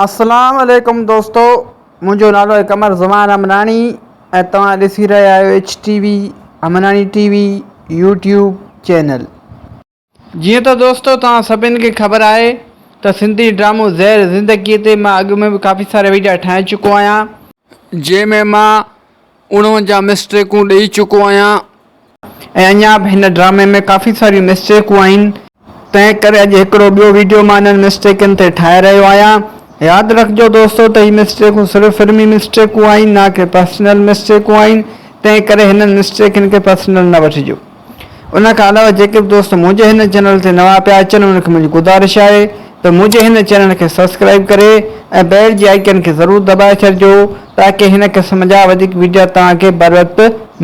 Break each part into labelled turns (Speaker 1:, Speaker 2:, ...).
Speaker 1: اسلام عليڪم دوستو منهنجو نالو آهي قمر زمان امراڻي ۽ توهان ڏسي رهيا آهيو H T V Amrani T V YouTube channel. جيئن ته دوستو توهان سڀن کي خبر آهي ته سنڌي ڊرامو زهر زندگي تي مان اڳ ۾ به ڪافي سارا ويڊيا ٺاهي چڪو آهيان. جنهن ۾ مان 49 مسٽيڪون ڏئي چڪو آهيان. ۽ اڃا به هن ڊرامي ۾ ڪافي ساريون مسٽيڪون آهن تنهن ڪري اڄ هڪڙو ٻيو ويڊيو مان انهن مسٽيڪن تي ٺاهي رهيو آهيان. ياد رکجو دوستو ته هي مسٽيڪون صرف فلمي مسٽيڪون آهن نه ڪي پرسنل مسٽيڪون آهن تنهن ڪري هنن مسٽيڪن کي پرسنل نه وٺجو. ان کان علاوه جيڪي به دوست منهنجي هن چينل تي نوان پيا اچن انهن کي منهنجي گذارش آهي ته منهنجي هن چينل کي سبسڪرائيب ڪري ۽ بيل جي آئيڪن کي ضرور دٻائي ڇڏجو تاڪه هن قسم جا وڌيڪ ويڊيا توهان کي بروقت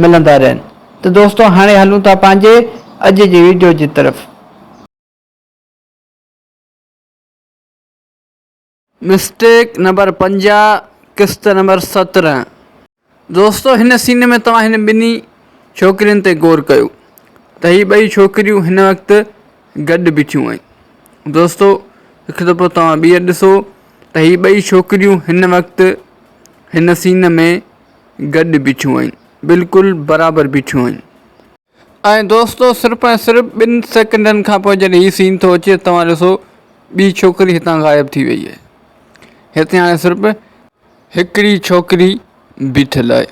Speaker 1: ملندا رهن ته دوستو هاڻي هلون ٿا پنهنجي اڄ جي ويڊيو جي طرف. مسٽيڪ نمبر 50 قسط نمبر 17. دوستو هن سين ۾ توهان هن ٻنهي ڇوڪرين تي غور ڪيو ته هي ٻئي ڇوڪريون هن وقت گڏ بيٺيون آهن دوستو هڪ دفعو توهان ٻيهر ڏسو ته هي ٻئي ڇوڪريون هن وقت هن سين ۾ گڏ بيٺيون آهن بلڪل برابر بيٺيون آهن ۽ دوستو صرف ۽ صرف ٻن سيڪنڊن کان پوء جڏهن هي سين ٿو اچي توهان ڏسو ٻي ڇوڪري هتان غائب ٿي وئي آهي هتي هاڻي صرف هڪڙي ڇوڪري بيٺل آهي.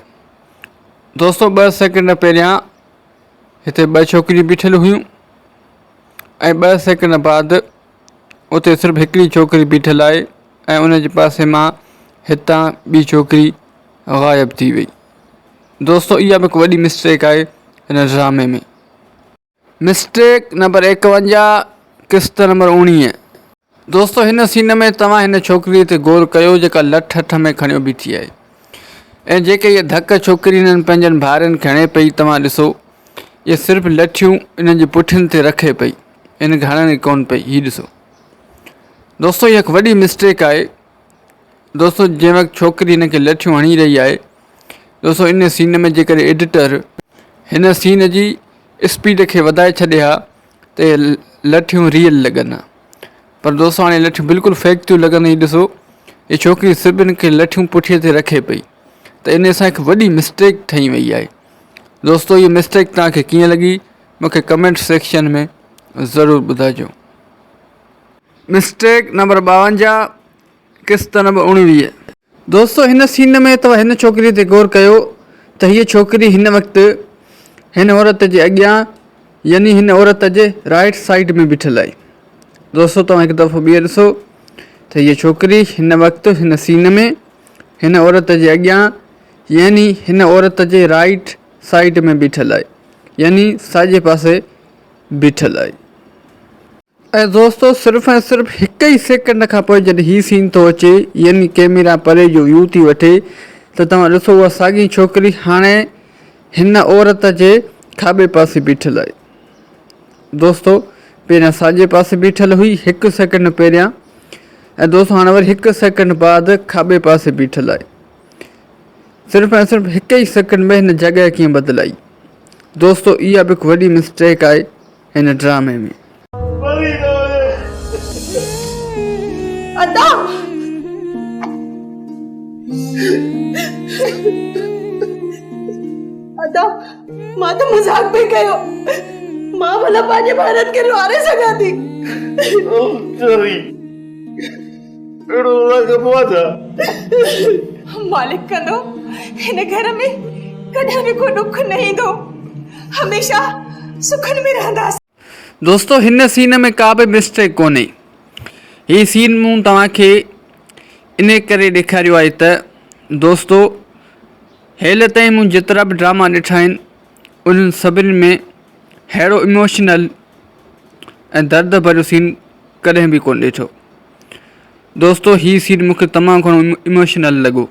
Speaker 1: دوستو ٻه سيڪنڊ پهريان هتي ٻه ڇوڪريون بيٺل هيون ۽ ٻه سيڪنڊ بعد اتي صرف هڪڙي ڇوڪري بيٺل آهي ۽ ان جي پاسي مان هتان ٻي ڇوڪري غائب ٿي وئي. دوستو اها به هڪ وڏي مسٽيڪ آهي هن ڊرامي ۾. مسٽيڪ نمبر 51 قسط نمبر 19. دوستو هن سين ۾ توهان هن ڇوڪري تي غور ڪيو جيڪا لٺ هٿ ۾ کڻيو بيٺي آهي ۽ جيڪي اهي ڌڪ ڇوڪري هنن پنهنجن ڀائرن کي هڻي پئي توهان ڏسو اهي صرف لٺيون انهن جي پٺين تي رکي پئي ان کي هڻڻ ئي ڪون پئي هي ڏسو دوستو هي هڪ وڏي مسٽيڪ آهي دوستو جنهن وقت ڇوڪري هن کي لٺيون هڻي رهي آهي دوستو ان سين ۾ جيڪڏهن ايڊيٽر هن سين جي اسپيڊ کي وڌائي ڇڏي ها ته لٺيون ريئل لڳن ها پر دوستو هاڻي لٺيون بلڪل فيڪ ٿيون لڳن هي ڏسو هي ڇوڪري سڀن کي لٺيون پٺي تي رکي پئي ته ان سان هڪ وڏي مسٽيڪ ٺهي وئي آهي دوستو هي مسٽيڪ توهان کي ڪيئن لڳي مونکي ڪمينٽ سيڪشن ۾ ضرور ٻڌائجو. مسٽيڪ نمبر 52 قسط نمبر 19. دوستو هن سين ۾ توهان هن ڇوڪري تي غور ڪيو ته هيء ڇوڪري هن وقت هن عورت جي اڳيان يعني هن عورت جي رائيٽ سائيڊ ۾ بيٺل آهي. دوستو توهان هڪ دفعو ٻيهر ڏسو ته هيء ڇوڪري هن وقت هن سين ۾ هن عورت جي اڳيان يعني هن عورت جي رائيٽ سائيڊ ۾ بيٺل آهي يعني ساڄي پاسي بيٺل آهي. ۽ دوستو صرف ۽ صرف هڪ ئي سيڪنڊ کان پوء جڏهن هي سين ٿو اچي يعني ڪيميرا پري جو ويو ٿي وٺي ته توهان ڏسو اها ساڳي ڇوڪري هاڻي هن عورت جي کاٻي پاسي بيٺل آهي دوستو پهريان ساڄي پاسي بيٺل هئي هڪ سيڪنڊ پهريان ۽ دوستو هاڻي وري هڪ سيڪنڊ بعد کاٻي پاسي بيٺل آهي صرف ۽ صرف هڪ ئي سيڪنڊ ۾ هن جڳهه ڪيئن بدلائي دوستو اها به هڪ وڏي مسٽيڪ آهي هن ڊرامي ۾.
Speaker 2: مري نه وڃي.
Speaker 3: ادا! ادا! مان ته مذاق پئي ڪيو. مان ڀلا پنهنجي ڀائرن کي روئاري سگهان ٿي.
Speaker 2: او چري! اهڙو مذاق ڪبو آ ڇا؟
Speaker 3: مالڪ ڪندو هن گهر ۾ ڪڏهن به ڪو ڏک نه ايندو. هميشه سکن ۾ رهنداسين.
Speaker 1: دوستو هن سين ۾ ڪا به مسٽيڪ ڪونهي هي سين مون توهان کي انهي ڪري ڏيکاريو آهي ته دوستو هيل تائين مون جيترا به ڊراما ڏٺا آهن انهن سڀني ۾ ههڙو اموشنل ۽ درد ڀريو سين ڪڏهن به ڪونه ڏٺو دوستو هي سين مونکي تمام گهڻو اموشنل لڳو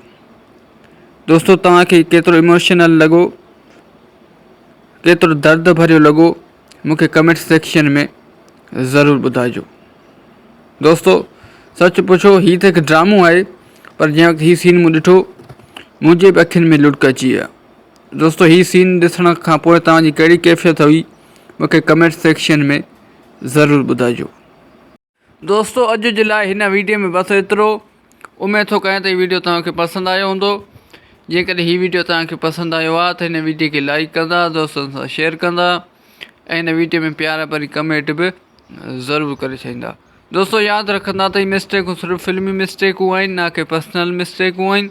Speaker 1: دوستو توهان کي ڪيترو اموشنل لڳو ڪيترو درد ڀريو لڳو مونکي ڪمينٽ سيڪشن ۾ ضرور ٻڌائجو دوستو سچ پڇو هي ته هڪ ڊرامو آهي پر جنهن وقت هي سين مون ڏٺو منهنجي به اکين ۾ لڙڪ اچي ويا دوستو هي سين ڏسڻ کان پوء توهان جي ڪهڙي ڪيفيت هئي مونکي ڪمينٽ سيڪشن ۾ ضرور ٻڌائجو. دوستو اڄ جي لاء هن ويڊيو ۾ بس ايترو. اميد ٿو ڪيان ته هي ويڊيو توهان کي پسند آيو هوندو. جيڪڏهن هي ويڊيو توهان کي پسند آيو آهي ته هن ويڊيو کي لائيڪ ڪندا، دوستن سان شيئر ڪندا ۽ هن ويڊيو ۾ پيار ڀري ڪمينٽ به ضرور ڪري ڇڏيندا. دوستو ياد رکندا ته هي مسٽيڪون صرف فلمي مسٽيڪون آهن نه ڪي پرسنل مسٽيڪون آهن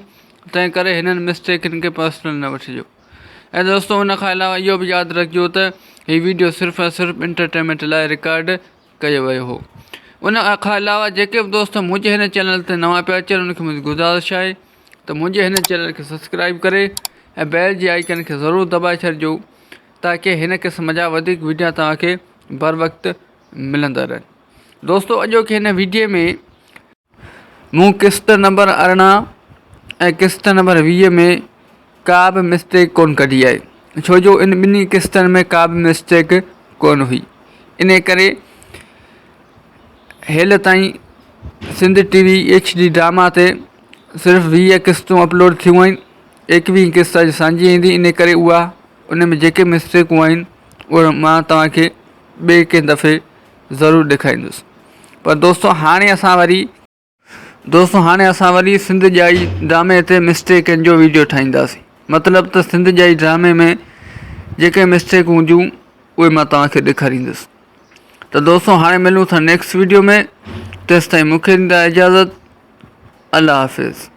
Speaker 1: تنهن ڪري هنن مسٽيڪن کي پرسنل نه وٺجو ۽ دوستو ان کان علاوه اهو به ياد رکجو ته هي ويڊيو صرف ۽ صرف انٽرٽينمينٽ لاء رڪارڊ ڪيو ويو هو. ان کان علاوه جيڪي به دوست منهنجي هن چينل تي نوان پيا اچن انهن کي منهنجي گذارش آهي ته منهنجي هن چينل کي سبسڪرائب ڪري ۽ بيل جي آئيڪن کي ضرور دٻائي ڇڏجو تاڪي هن قسم جا وڌيڪ وڊيا توهان کي بر وقت ملندا رهن دوستو اڄوڪي هن وڊيو ۾ مون قسط نمبر 18 ۽ قسط نمبر 20 ۾ ڪا به مسٽيڪ ڪون ڪڍي آهي ڇو جو ان ٻنهي قسطن ۾ ڪا به مسٽيڪ ڪون هئي ان ڪري هيل تائين Sindh T V H D drama تي صرف 20 قسطون اپلوڊ ٿيون آهن ايڪويهه قسط اڄ سانجهي ايندي ان ڪري اها ان ۾ جيڪي مسٽيڪون آهن اهي مان توهان کي ٻئي ڪنهن دفعي ضرور ڏيکاريندس پر دوستو هاڻي اسان وري دوستو هاڻي اسان وري سنڌ ڄائي ڊرامي تي مسٽيڪن جو ويڊيو ٺاهينداسين مطلب ته سنڌ ڄائي ڊرامي ۾ جيڪي مسٽيڪ هونديون اهي مان توهان کي ڏيکاريندس ته دوستو هاڻي ملون ٿا نيڪسٽ ويڊيو ۾ تيستائين مونکي ڏيندا اجازت الله حافظ.